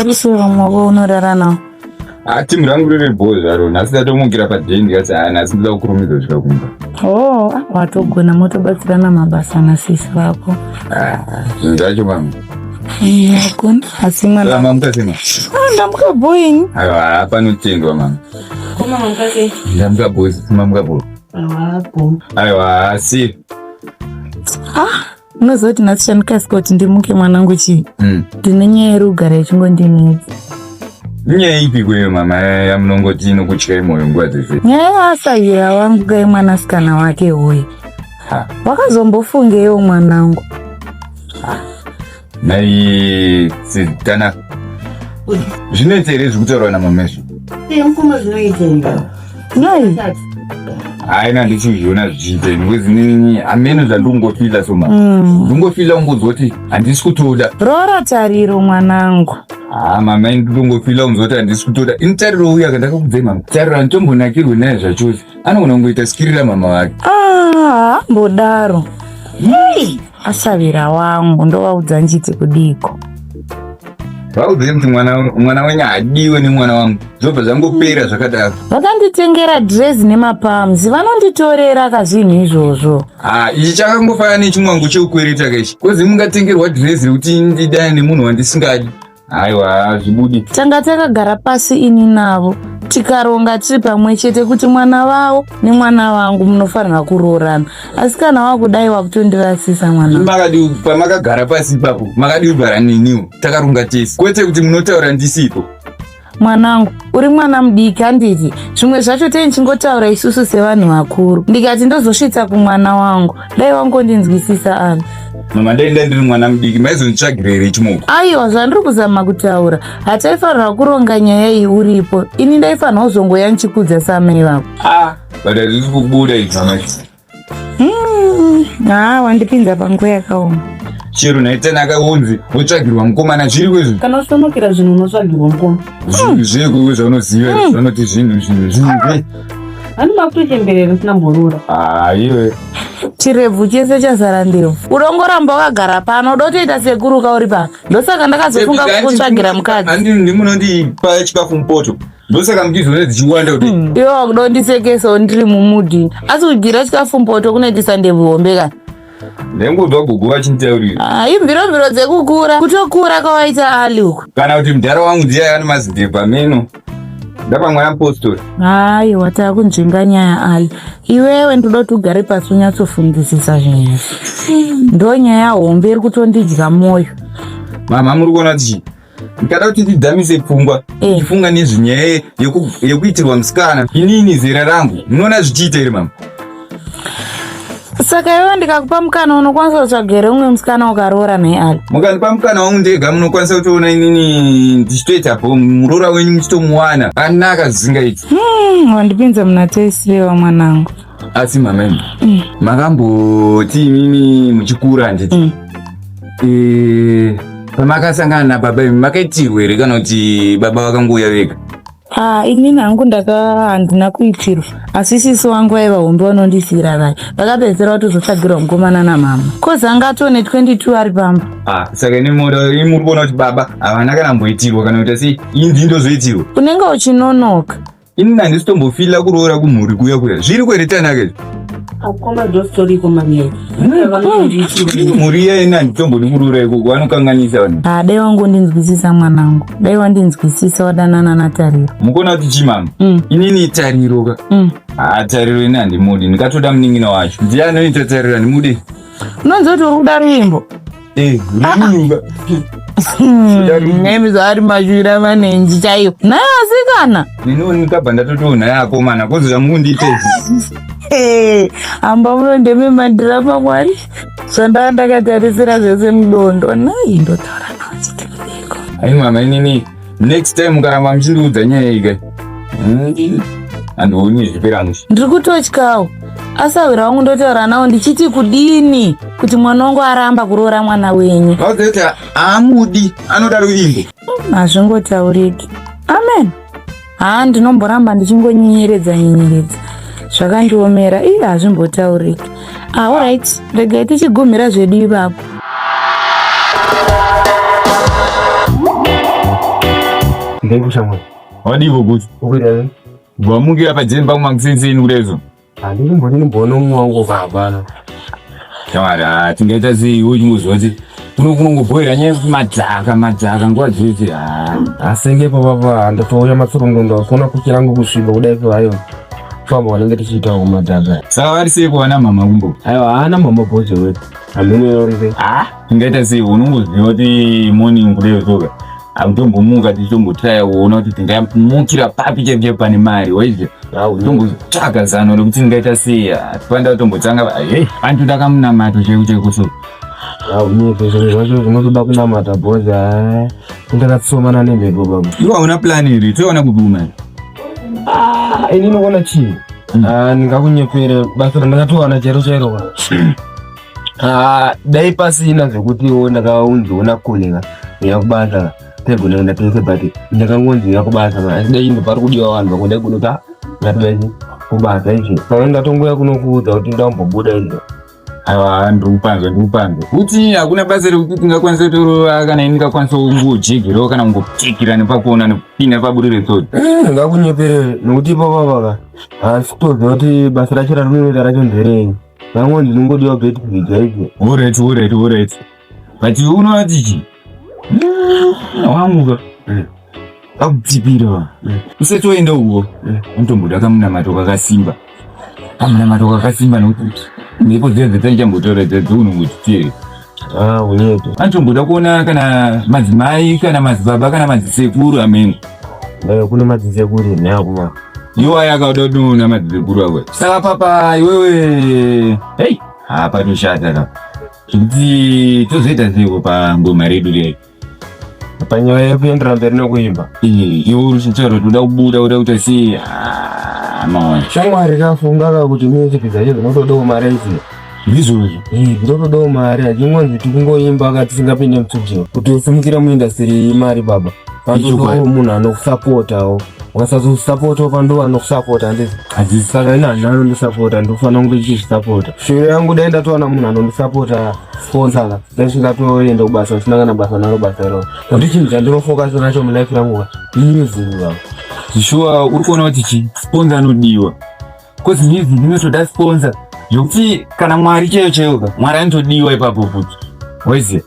Vari sei vamwe vako unorara navo? Ah, timu rangu riri bho zvaro. Nhasi ndatomukira padheni ndikati ah, nhasi ndoda kukurumidza kusvika kumba. Oh, ah, watogona motobatsirana mabasa nasisi vako. Ah, zvinhu zvacho mama. Wagona asi mwana. Mamuka sei mama? Ah, ndamuka bho ini. Aiwa, panotendwa mama. Koma mamuka sei? Ndamuka bho, mamuka bho. Aiwa, Aiwa, asi. Ah, unoziva kuti nhasi chandikasika kuti ndimuke mwanangu chii? Ndine nyaya iri kugara ichingondinetsa. Nyaya ipi kweyo mama yamunongoti inokutyai moyo nguva dzese? Nyaya yaasahwira wangu kai mwanasikana wake uyu. Wakazombofungewo mwanangu? Nhai Tana, zvinoita here zvekutaurwa namama izvi? Mukoma zvinoita here? Nhai. Hayi na ndichizviona zvichiita ini because inini hameno zvandikungofila so mama. Ndingofila kungonzwa kuti handisi kutoda. Roora Tariro mwanangu. Ah mama ini ndingofila kunzwa kuti handisi kutoda. Ini Tariro uya kandakakudzai mama. Tariro handitombonakirwi naye zvachose. Anogona kungoita skirira mama vake. Ah, mbodaro. Hey, asavira wangu ndovaudza njiti kudiko. Vaudzei kuti mwana mwana wenyu haadiwe nemwana wangu. Zvobva zvangopera zvakadaro. Vakanditengera dress nemapams, vanonditorera kazvinhu izvozvo. Ah, ichi chakangofanana nechimwangu chekukwereta kaichi. Kozi mungatengerwa dress rekuti ndidane nemunhu wandisingadi. Aiwa, hazvibudi. Tanga takagara pasi ini navo tikaronga tiri pamwe chete kuti mwana vavo nemwana wangu munofanira kuroorana, asi kana wakudai wakutondirasisa mwana. Makadi pamakagara pasi ipapo, makadi kugara neniwo takaronga tese, kwete kuti munotaura ndisipo. Mwanangu, uri mwana mudiki handiti? Zvimwe zvacho tei ndichingotaura isusu sevanhu vakuru, ndikati ndozosvitsa kumwana wangu, dai wangondinzwisisa ani. Mama, dai ndai ndiri mwana mudiki maizonditsvagira here chimoko? Aiwa, zvandiri kuzama kutaura, hataifanira kuronga nyaya iyi uripo. Ini ndaifanira kuzongoya ndichikudza samai vako. Ah, but hazvisi kubuda izvi mama. Haa, wandipinza panguva yakaoma. Chero naitana akaunzi wotsvagirwa mukomana zviri kwezvo. Kana usonokera zvinhu unotsvagirwa mukoma. Zvinhu zveko zvaunoziva zvanoti zvinhu zvinhu zvinhu. Hani makutochemberera usina mborora. Ah, iwe. Chirebvu chese chazara ndebvu. Urongoramba wakagara pano, udotoita sekuruka uri pano. Ndosaka ndakazofunga kukutsvagira mukadzi. Handi ndimunondipa chikafu mupoto. Ndosaka muchizoona dzichiwanda kuti. Iwe wakudondisekesawo ndiri mumudi. Asi kudyira chikafu mupoto kunoitisa ndebvu hombe ka. Ndengobva gogo vachinditaurira. Ah, imviromviro dzekukura. Kutokura kwawaita Ali uku. Kana kuti mudhara wangu ndiye ane mazindebvu ameno. Ndapa mwana mupostori. Aiwa, takunzvenga nyaya Ali. Iwewe ndoda kuti ugare pasi unyatsofungisisa zvinhu izvi. Ndo nyaya hombe iri kutondidya moyo. Mama muri kuona kuti chii? Ndikada kuti ndidhamise pfungwa ndichifunga nezvenyaya yekuitirwa musikana. Inini zera rangu munoona zvichiita here mama? Saka iwewe ndikakupa mukana unokwanisa kutsvaga here umwe musikana ukaroora naye Ali? Mukandipa mukana wangu ndega munokwanisa kutoona inini ndichitoita po muroora wenyu muchitomuwana anaka zvisingaiti. Wandipinza muna taisirewa mwanangu. Asi mama imi makamboti imimi muchikura handiti? Pamakasangana nababa imi makaitirwa here kana kuti baba vakangouya vega? Ah, inini hangu ndaka handina kuitirwa, asi sisi wangu vaiva hombe vanondisiira vai vakapedzisira vatozotsvagirwa mukomana namama kozi anga atone 22 ari pamba. Ah, saka ini muri kuona kuti baba havana kana mboitirwa kana kuita sei, ini ndini ndozoitirwa? Unenge uchinonoka. Ini handisitombofila kuroora kumhuri kuya kuya zviri kwere Tanaka izvi. Akoma ndositoriko manyaya. Mhuri iya ini handitombodi kuroora ikoko, vanokanganisa vanhu. Ah, dai wangondinzwisisa mwanangu, dai wandinzwisisa wadanana naTariro. Mukuona kuti chii mama? Inini Tariro ka. Ah, Tariro ini handimudi, ndikatoda munin'ina wacho. Ndiye anoita Tariro handimudi. Unonzi kuti uri kuda ruvimbo? Runuka. Nemi zvaari mashura manenji chaiyo. Nhai asikana. Neniwo ndikabva ndatotoona yakomana kozi zvamukundiita izvi. Hamba muno ndeme madhirama Mwari. Zvandava ndakatarisira zvese mudondo. Nhai ndotaura nawo chete kudiko. Ai mama inini next time mukaramba muchindiudza nyaya iyi kai. Handioni zvipera mushe. Ndiri kutotyawo. Asahwira wangu ndotaura nawo ndichiti kudini kuti mwana wangu aramba kuroora mwana wenyu. Vaudze kuti haamudi anoda ruvimbo. Hazvingotauriki. Amen. Haa ndinomboramba ndichingonyenyeredza nyenyeredza. Zvakandiomera iye hazvimbotauriki. Ah, alright. Regai tichigumira zvedu ipapo. Ndiri kushamwari. Wadiko kuti? Ukuita sei? Wamukira pajeni pangu makusenseni kudezo. Handiri mboni ndimboona umwe wangu hapana. Shamwari, ah, tingaita sei iwe uchingoziva kuti kuno kunongobhoera nyaya yekuti madhaka madhaka nguva dzese. Ah, Asenge papa ndatouya matsorongondo kuona kuchi rangu kusviba kudai kwayo. Famba wanenge tichiita kumadhaka. Saka vari sei kuwana mama kumbo? Aiwa haana mama bhoje wetu. Hameno yorire. Ah, tingaita sei unongoziva kuti morning kudeyo soka. Akutombomuka tichitombotraya kuona kuti tingamukira papi chaipo chaipo pane mari waiziva. Tombotsvaga zano rekuti tingaita sei. Hatifanira kutombotanga hey, antoda kamunamato chaiko chaiko so. Unyepe zvinhu zvacho zvinotoda kunamata bhozi haa. Ndakatsomana nemhepo baba. Iwe hauna plan here? Toiona kupi mari? Ah, ini ndinoona chii? Ah, ndingakunyepere basa randakatowana chairo chairo ka. Ah, dai pasina zvekutiwo ndakaunziwo nakoleka uya kubasa taigona kuenda tese but ndakangonzi uya kubasa ma asi dai pari kudiwa vanhu vamwe ndaigona kuti ah, ngativachi kubasa izvi saka ndatongoya kunokuudza kuti ndambobuda izvi. Aiwa, ndikupanzwa ndikupanzwa kuti hakuna basa rekuti tingakwanisa kutorova kana ini ndingakwanisa kungojegerawo kana kungopfekera nepakuona nekupinda paburi retsori. Ndingakunyepere nokuti ipapa paka hasi kutoziva kuti basa racho rarinoita racho nderei. Vamwe ndinongodiwa Beitbridge chaizvo. Alright, alright, alright. But unoti chi wamuka akutsipira usati waenda uko unotomboda kamunamato kakasimba, kamunamato kakasimba, nokuti mhepo dziya dzataichambotaura dziya dziunongotitiri. Ah, unyepe. Anotomboda kuona kana madzimai kana madzibaba kana madzisekuru amene. Kune madzisekuru neakuma. Iwo aya akauda kunoona madzisekuru ako. Saka papa iwewe, hei, hapatoshata ka zvekuti tozoita seiko pangoma redu rei? Panyaya yekuendera mberi nekuimba. Iwe uri kutaura kuti uda kubuda, uda kuita sei? Ah, maona. Shamwari kafunga ka kuti music dzacho dzinotodawo mari idzi. Ndizvozvo. Dzinotodawo mari, hachingonzi tikungoimba ka tisingapinde mustudio. Kuti usimukire muindustry imari baba. Panotodawo munhu anokusapotawo. Ukasazosapotawo pando anokusapota handiti. Hazisi. Saka ini handina anondisapota, ndinofanira kunge ndichizvisapota. Shuviro yangu dai ndatowana munhu anondisapota sponsor ka. Dai ndingatoenda kubasa ndisina kana basa naro basa iroro. Nokuti chinhu chandinofocus nacho mulife rangu ka music baba. Shuwa uri kuona kuti chi sponsor anodiwa, cause music inotoda sponsor zvokuti kana Mwari chaiyo chaiyo ka Mwari anotodiwa ipapo futi, waiziva?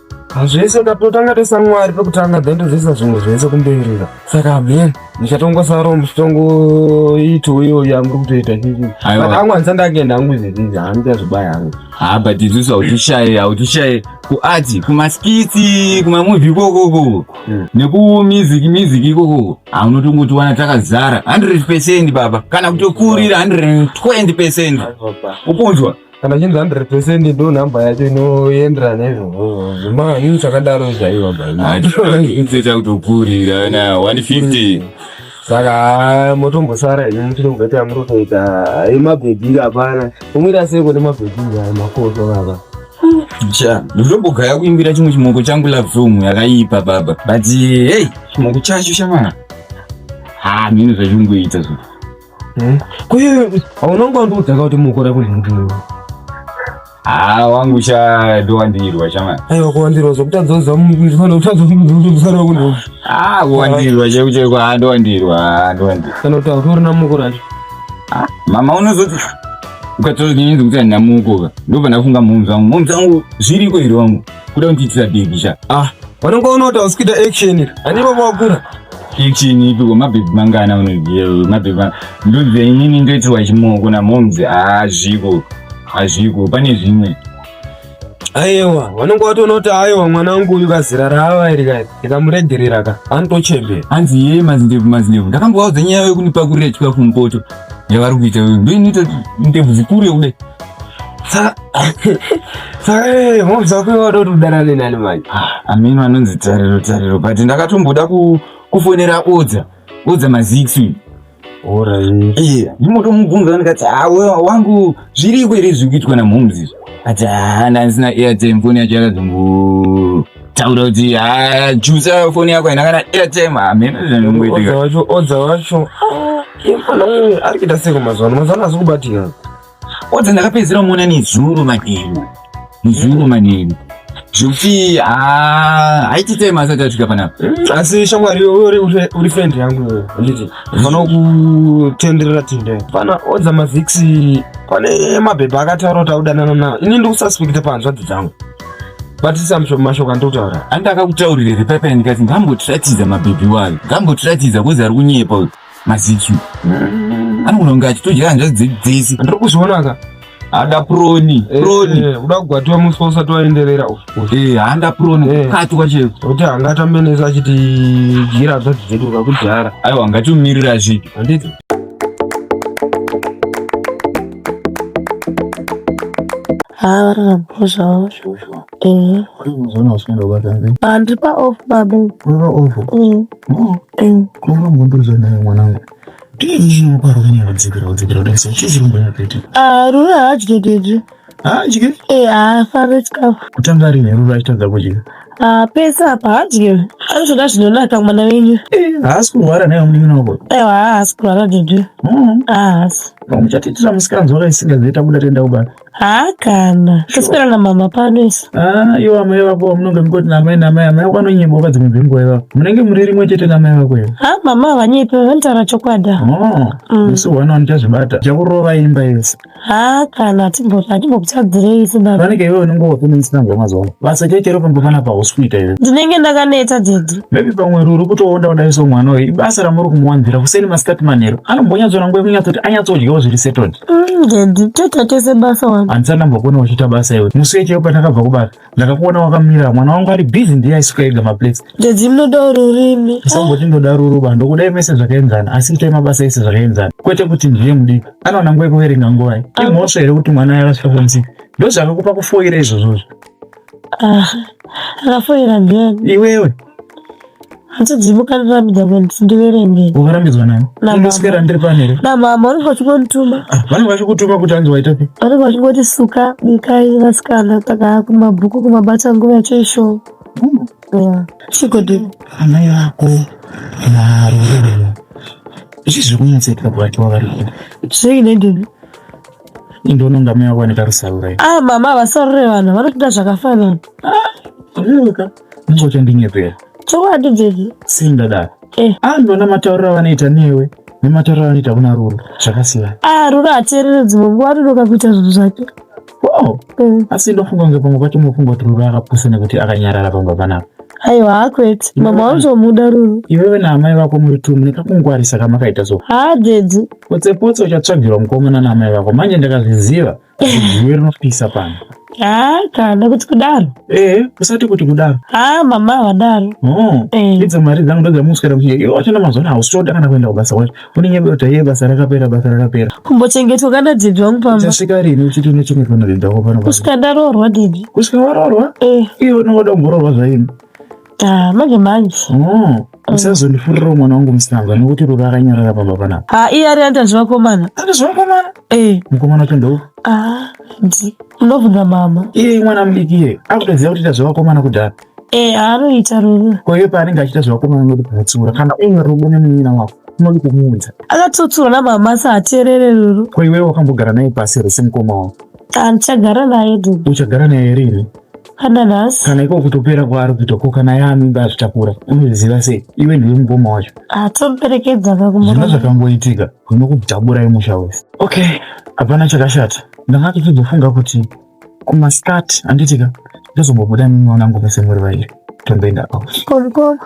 Zvese ndatotanga toisa Mwari pekutanga, then tozoisa zvimwe zvese kumberera. Saka amen, ndichatongosarawo muchitongoitawo iyo yamuri kutoita chichi. Aiwa. But amwe handisati ndakuenda hangu izvezvi, handichazvibaya hangu. Ha, but isusu hautishaye, hautishaye kuart, kumaskits, kumamovie ikokoko nekumusic music ikokoko, haunotongotiwana takazara 100% baba, kana kutokurira 120%, ukunzwa? Kana chinzi 100% ndo nhamba yacho inoenderana naizvozvo mani chakadaro chaiwa baba. Inzoita kutokurira na 150. Saka motombosara henyu muchitomboita yamuri kutoita imabhebhi hapana umuita sei kune mabhebhi aya makoso baba? Cha ndinombogaya kuimbira chimwe chimoko changu, love song yakaipa baba, but hey, chimoko chacho shamana, ha, mino zvachungoita zvo. Kuye haunonga wandiudzaka kuti mukora kunhingi? Ha, wangu cha ndowandirwa shamana. Aiwa, kuwandirwa zvokutadzoza ndifanira kutadzoza kunhingi. Ha, kuwandirwa chaiko chaiko, ha, ndowandirwa, ha, ndowandirwa. Kana kuti hautorina muko racho? Mama, unozoti ukatozinyenzi kuti handina muko ka, ndobva ndafunga mhunzi wangu, mhunzi wangu zviriko here wangu kuda kundiitira bhebhi sha? Ah, vanonga uona kuti hausi kuita action, handipo wakura. Action ipiko? Mabhebhi mangana unoziva mabhebhi ndoziva inini ndoitirwa chimoko namomzi, hazviko, hazviko, pane zvimwe. Aiwa, vanonga vatoona kuti aiwa, mwana wangu uyu kazera raava iri kai ndikamuregerera ka anotochembera. Hanzi ye mazindebvu mazindebvu, ndakambovaudza nyaya yekunipakurira chikafu mupoto yavari kuita, ndoinoita ndebvu dzikure kudai. Saka mhomzi wako iwada kuti udanane nani manje? Ameno anonzi Tariro, Tariro, but ndakatomboda kufonera Odza, Odza Mazix uyu. Alright. Iye ndimotomubvunza ndikati, "Ah, wangu zviriko here zviri kuitwa namhomes izvi?" Ati, "Ha, ndandisina airtime, foni yacho yakazongotaura kuti ha, jusa foni yako haina kana airtime." Hameno zvinongoitika. Odza wacho, Odza wacho, iye mfana uyu ari kuita seko mazuva ano? Mazuva ano asi kubatika. Odza ndakapedzera kumuona nezuro manheru, nezuro manheru. Zvekuti haiti time asati asvika panapa. Asi shamwari iwe uri friend yangu iwe, handiti? Fana kutenderera tendera. Fana odza maziksi pane mabhebha akataura kuti audanana nawo. Ini ndikususpecta pahanzvadzi dzangu. Batisa mashoko andikutaura. Andi akakutaurira here paipai ndikati ngambotiratidza mabhebhi wayo. Ngambotiratidza kozi ari kunyepa uyu maziki. Anogona kunge achitodya hanzvadzi dzedu dzese. Ndiri kuzviona ka. Ada proni, proni. Uda kugwatiwa musi usati waenderera uyu. Handa proni kukatwa cheko. Kuti angatambe nesu achiti dyira hanzvadzi dzedu kakudhara. Aiwa ngatimumirira asvike. Handiti? Haa vari nabho zvavo. Eh. Ah, ndiri paoff babe. Ah, Ruru haadye dedhi. Haadye? Eh, haafari chikafu. Kutanga rinhi Ruru achitadza kudya? Ah, pese apa haadye. Anotoda zvinonaka mwana wenyu. Haasi kurwara naye munin'ina wako? Aiwa, haasi kurwara dedhi. Haasi. Muchatiitira musikanzwa kaisingazivi tabuda toenda kubasa. Haa kana. Taswera namama pano isu. Ah, iwo amai vako vamunonge mungoti namai namai amai vako anonyeba wakadzi mubve nguva ivavo. Munenge muri rimwe chete namai vako ivo. Haa mama havanyepi vanotaura chokwadi. Oh, musi hwana wanichazvibata. Ndichakurova imba yese. Haa kana hatimbokutadzirei isu baba. Vanenge iwe unenge wakunoisanga mazuva ano. Basa chete pamba panapa hausi kuita iwe. Ndinenge ndakaneta dedhi. Maybe pamwe Ruru kutoonda kudai so mwana uyu ibasa ramuri kumuwanzira kuseni masikati manheru. Anombonyatsona nguva yekunyatsoti anyatsodyawo zviri settled. Dedhi toita tese basa wani. Handisati ndambokuona uchiita basa iwe. Musi wechaiwo pandakabva kubasa ndakakuona wakamira mwana wangu ari busy ndiye aisuka ega maplates. Dedhi munoda rurimi. Usamboti ndoda Ruru ba ndokudai mese zvakaenzana asi itai mabasa ese zvakaenzana. Kwete kuti ndiye mudiki. Anowana nguva yekuverenga nguvai. Imhosva here kuti mwana akasvika form 6? Ndozvakakupa kufoira izvozvozvo. Ah, akafoira ndiani? Iwewe. Handidzimuka ndirambidza kuti ndiverenge. Wakarambidzwa nani? Namama. Ndoswera ndiri pano here? Namama vanenge vachingondituma. Ah, vanenge vachikutuma kuti hanzi waita sei? Vanenge vachingoti suka, bikai vasikana saka kumabhuku kumabata nguva yacho ishoma. Yeah. Chigodini. Amai vako naRuru. Izvi zviri kunyatsoitika pakati wavari. Zvei nedini? Indoona amai vako vane karusarura. Ah, mama havasarure vanhu vanotoda zvakafanana. Zviruka. Unenge uchandinyepera. Chokwadi dedhi. Sei ndadaro? Eh. Ah, ndinoona matauriro avanoita newe nematauriro avanoita kuna Ruru zvakasiyana. Ah, Ruru hateerere dzimwe nguva anonoka kuita zvinhu zvake. Wow. Asi ndofunga kunge pamwe pacho munofunga kuti Ruru akapusa nekuti akanyarara pamba panapa. Aiwa hakwete. Mama vanotomuda Ruru. Iwewe naamai vako muri two mune kakungwarisa kamakaita so. Haa dedhi. Potse potse uchatsvagirwa mukomana naamai vako. Manje ndakazviziva kuti jiwe rinopisa pano. Haa kana kuti kudaro. Eh, usati kuti kudaro. Haa mama havadaro. Oh, idzo mari dzangu ndodzamuswera kuti iwe wachona mazuva ano hausi kana kuenda kubasa kwacho. Unenge kuti iye basa rakapera basa rakapera. Kumbochengetwa kana dedhi wangu pamba. Uchasvika rini uchiti unochengetwa nadhedhi wako pano? Kusvika ndaroorwa dedhi. Kusvika waroorwa? Eh. Iwe unongoda kumboroorwa zvaini? Ah, manje manje. Oh, usazondifurira mwana wangu musikana nekuti Ruru akanyarara pamba panapa. Ah, iye ari anoita zvevakomana. Anoita zvevakomana? Eh. Mukomana wacho ndou? Ah, ndi. Unobvunza mama. Iye mwana mudiki iye akutoziva kuti ita zvevakomana kudhara. Eh, anoita Ruru. Ko iye paanenge achiita zvevakomana unodi kumutsiura kana uine rudo nemunin'ina wako unodi kumuudza. Akatsotsiwa namama asi hateerere Ruru. Ko iwewe wakambogara naye pasi here semukoma wako? Ah, ndichagara naye dedhi. Uchagara naye rini? Kana nhasi. Kana iko kutopera kwaari kuita ko kana yaamimba azvitakura unozviziva sei? Iwe ndiwe mukoma wacho. Ah, tomuperekedza Zvino kakumurora. zvakangoitika zvinokudhaburai musha wese. Okay, hapana chakashata. Ndanga ndichizofunga kuti kumasikati handitika ndozombobuda mumwe wangu mese muri vairi tomboenda out. Ko mukoma.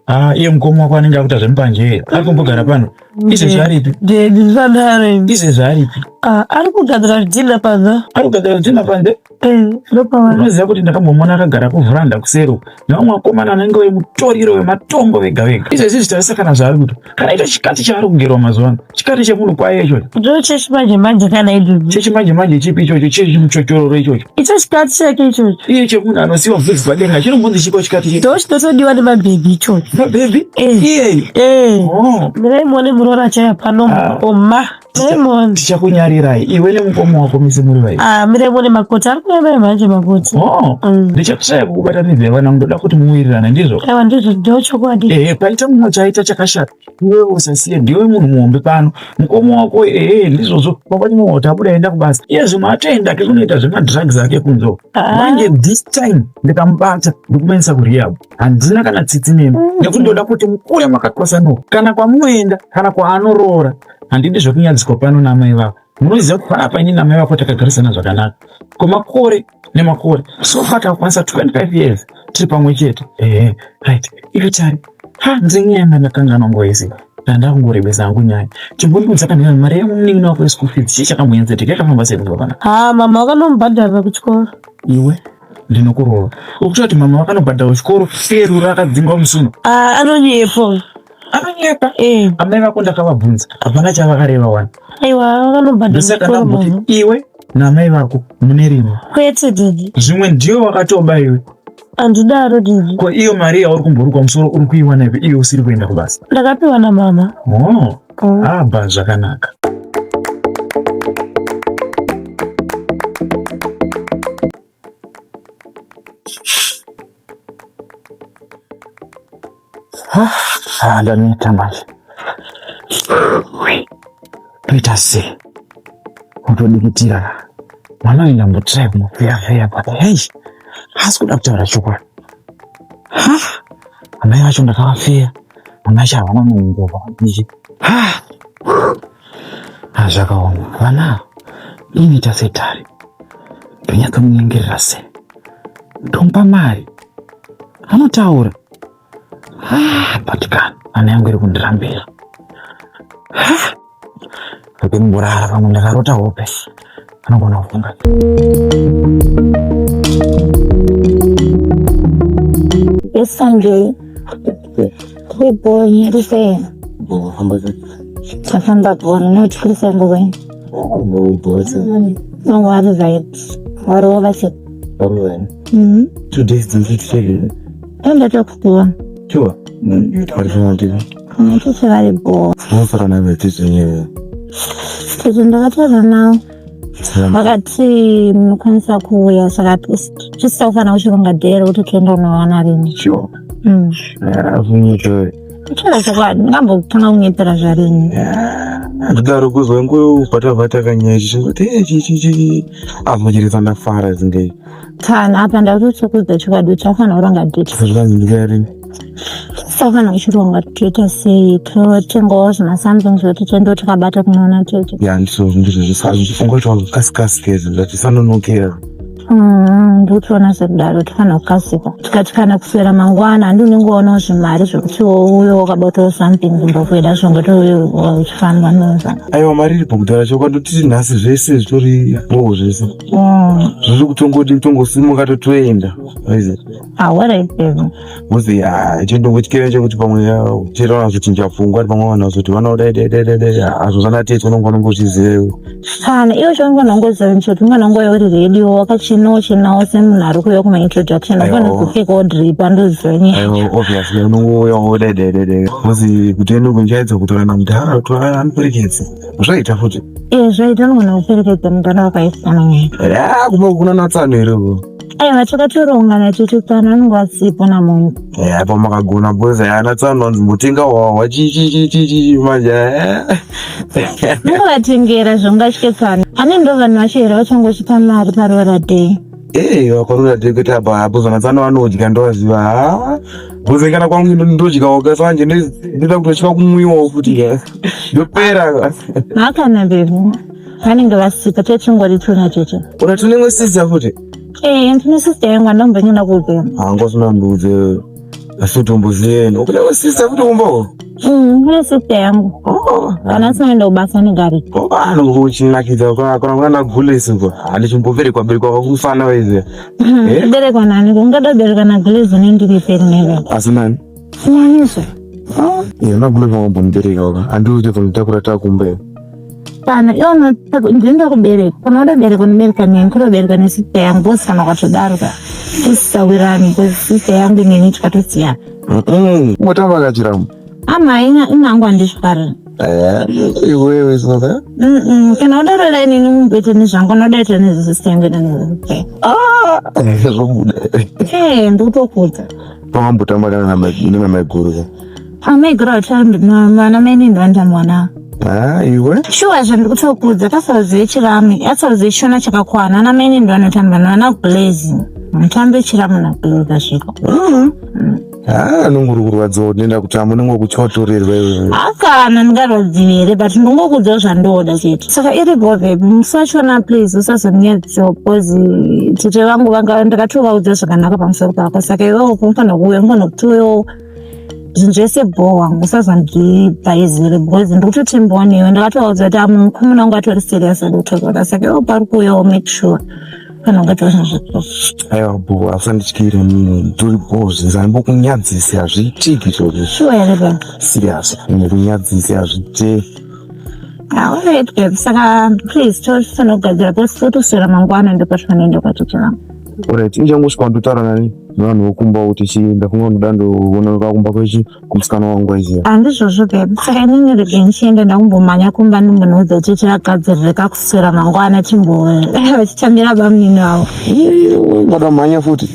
Ah, iye mukoma wako anenge akuita zvemupanje ari kumbogara pano. Izvezvi aripi? Dedhi ndisadaro. Izvezvi aripi? Ah, ari kugadzira zvidhina panze. Ari kugadzira zvidhina panze? Eh, ndopavari. Unoziva kuti ndakambomuona akagara kuvhuranda kusero nevamwe vakomana vanenge vemutoriro wematombo vega vega. Izvezvi zvitarisa kana zvaari kuita. Kana ito chikati chaari kugerwa mazuva ano. Chikati chemunhu kwaye ichocho. Ndo chechimanje manje kana idzi. Chechimanje manje chipi ichocho chechimuchochororo ichocho. Icho chikati chake ichocho. Iye chemunhu anosiwa bvudzi padenga chinombonzi chiko chikati chipi? Ndo chinotodiwa nemabhebhi ichocho. Mabhebhi? Eh. Iyeyu? Eh. Oh. Mirai muone muroora achauya pano. Ah. Oma. Raymond. Tichakunyarirai iwe nemukoma wako mese muri vairi. Ah, miremone makoti ari kuemera manje makoti. Oh, ndichatsvaya kukubatanidzai vana ndoda kuti muwirirane ndizvo. Aiwa ndizvo ndochokwadi. Ehe, paita mumwe chaita chakashata iwewe usasiye, ndiwe munhu muhombe pano. Mukoma wako ehe ndizvozvo, mangwani mumwe kuti abuda aenda kubasa. Iye zvimwe atoenda ke kunoita zvemadrugs ake kunze uko. Manje this time ndikamubata ndikumuendesa kurehab. Handina kana tsitsi nemi nekuti ndoda kuti mukure makatwasanuka kana kwamunoenda kana kwaanoroora. Handidi zvekunyadziswa pano naamai vako. Munoziva kuti panapa ini naamai vako takagarisana zvakanaka kwemakore nemakore. So far takakwanisa 25 years tiri pamwe chete. Ehe, right. Iwe Tari, ha ndine nyaya yandakanganwa nguva yese. Ndandakungorebesa hangu nyaya. Chimbondiudza kana mari yemunin'ina wako yeschool fees chii chakamboenzeteka yakafamba sei kubva panapa? Ha, mama vakanomubhadharira kuchikoro. Iwe ndinokurova. Ukuti kuti mama vakanobhadhara kuchikoro feru rakadzingwa musuno. Ah, anonyepa. Anonyepa. Eh. Amai vako ndakavabvunza hapana chavakareva wani. Aiwa, vakanobhadhara Ndosaka kuchikoro ndamboti mama. iwe naamai vako mune rimwe. Kwete didi. Zvimwe ndiwe wakatoba iwe. Handidaro didi. Ko iyo mari yauri kumboruka musoro uri kuiwana ipi iwe usiri kuenda kubasa? Ndakapiwa namama. Oh, Oh. abva zvakanaka. Ah, ndaneta manje. Toita sei? Kutodikitira. Mwana uyu ndambotry kumufeya-feya but hei, haasi kuda kutaura chokwadi. Ha! Amai vacho ndakavafeya. Mwana vacho havana munhu ichi. Ha! Ha, zvakaoma. Vana ava inoita setari. Ndonyatsomunyengerera sei? Ndomupa mari. Anotaura. Ah, but kana hana yangu iri kundirambira. Ndimborara pamwe ndakarota hope. Anogona kufunga. Yes, Sanjay. Kuri boy, uri sei? Tafamba bhora, unoti kuri sei nguva ino? No worry right. Warova chete. Mhm. 2 days dzinoticheke. Enda tokukuona. Sure. Unototi vari bho. Unosara naye tizinyewe. Tete ndakataura navo. Vakati munokwanisa kuuya saka tisina kufanira kuchironga dhee rekuti tiende unoona rini. Sure. Afunyichoe. Kutaura chokwadi ndingambotanga kunyepera zvarini. Ndidaro kuzwa ngobvata-bvata kanyaya chichingoti chichichi amuchirisa ndafara zinge. Kana apa ndakutokuudza chokwadi kuti takufanira kuronga dheti. Zvakanzi rini. Takufanira kuchironga toita sei totengawo zvimasomething zvekuti tiende takabata kunoona tete. Ya ndizvo ndizvo zvifunga kuti wakasikasike zvati sanonokera. Ndikutoona sekudaro tofanira kukasika. Tikati kana kuswera mangwana handi unenge waonawo zvimari zvekuti uye wakabatawo something kumba kueda zvongoti uye uchifamba noza. Aiwa mari iripo kudhara chokwadi toti nhasi zvese zvitori bhoo zvese. Zviri kutongoti kutongosimuka totoenda. Waiziva? Ah, alright baby. Muzi chendongotyira chekuti pamwe chero vanozochinja pfungwa pamwe vanhu vazoti vanoda dai dai dai dai hazvo zvanatete unonga unongozviziva. Kana iwe chaunogona kungoziva ndechekuti unogona kunge uri ready wakachinawo chinawo semunhu ari kuuya kuma introduction unogona kupfekawo drip andoziva nyaya. Aiwa obviously unongouyawo dai dai dai dai. Muzi kuti ende kunjaidza kutorana mudhara kuti amuperekedze. Zvaita futi. Eh zvaita unogona kuperekedza mudhara wakaisana nyaya. Ya kumba kuna natsano here uko. Aiwa takatorongana tichitsana anenge asipo namunhu. Eh apa makagona boys ana tsano anzi mutenga hwahwa chi chi chi chi chi manje. Mungovatengera zvaungatye tsano. Ane ndo vanhu vacho here vachangosvika mari paroora day. Eh vakarora day kuti apa apo zvana tsano vanodya ndovaziva. Ha. Boys kana kwangu ndodyawo kasanje ndoda kutotya kumwiwawo futi. Ndopera. Hakana baby. Vanenge vasika techingori tuna cheche. Una tune sister futi? Eh, ndine sister yangu andambonyina kuudzira. Hanga usina ndiudze. Asi utomboziye. Ukune sister futi kumba? Kune sister yangu. Oh. Kana asinoenda kubasa anenge ariko. Oh, anongo uchinakidza kwa kana kana gulesi kwa. Handichimboberekwa berekwa kufana waiziya. Eh? Kuberekwa nani? Ungada kuberekwa nagulezi nendiri peri neve. Asi nani? Sinanizve. Iye nagulezi wambondibereka waka. Handiuze kunditakura takumba. Kana iwe ndinoda kubereka. Kana uda kubereka unobereka neni, kuda kubereka nesista yangu bosi kana ukatodaro ka. Tisisawirani because sister yangu neni tikatosiyana. Ungotamba kachiramu. Ama inangu handizvifariri. Iwewe soka. Kana udarora inini mubete nezvangu unodaita nezvisistenge nenezve. Ah, zvobuda. Eh, ndikutokudza. Pawambotamba kana nemamaiguru ka? Amaiguru atambi vana maini ndovandamwana. Ah, iwe? Shuwa zvandikutokudza kasazive chirami, asazive shona chakakwana. Ana maini ndovanotamba navana Blaze. Mutambe chiramu naBlaze asvika. Ah, anonguri kurwadziwa kuti nenda kutamba unenge wakuchatorerwa iwewe. Akana ndingarwadziwe here but ndongokudzawo zvandoda chete. Saka iripo babe, musi wachona please usazonyedziwa because tete vangu vanga ndakatovaudza zvakanaka pamusoro pako. Saka iwewe unofanira kuuya, unofanira kuti uyewo zvinhu zvese bho wangu usazondibhaizire because ndikutotembawo newe. Ndakatovaudza kuti mukomana wangu atori serious adi kutorora. Saka iwewe pari kuuyawo make sure kana ungaitawo zvinhu zvako. Aiwa bho, asandityire mini, ndiri bho zvinzi andimbokunyadzisi hazviitiki izvozvo. Sure here babe? Serious, ndikunyadzisi hazviite. Alright babe, saka please tofanira kugadzira because totoswera mangwana ndipo tinoenda kwatete vangu. Alright, inchangosvika ndotaura nani nevanhu vokumba kuti chii ndafunga ndoda ndoona kumba kwechi kumusikana wangu aiziva. Handizvozvo babe, saka inini rege ndichienda ndakumbomhanya kumba ndimbonoudza tete vagadzirire kakuswera mangwana timbo vachitambira bamunini vavo. Madamhanya futi.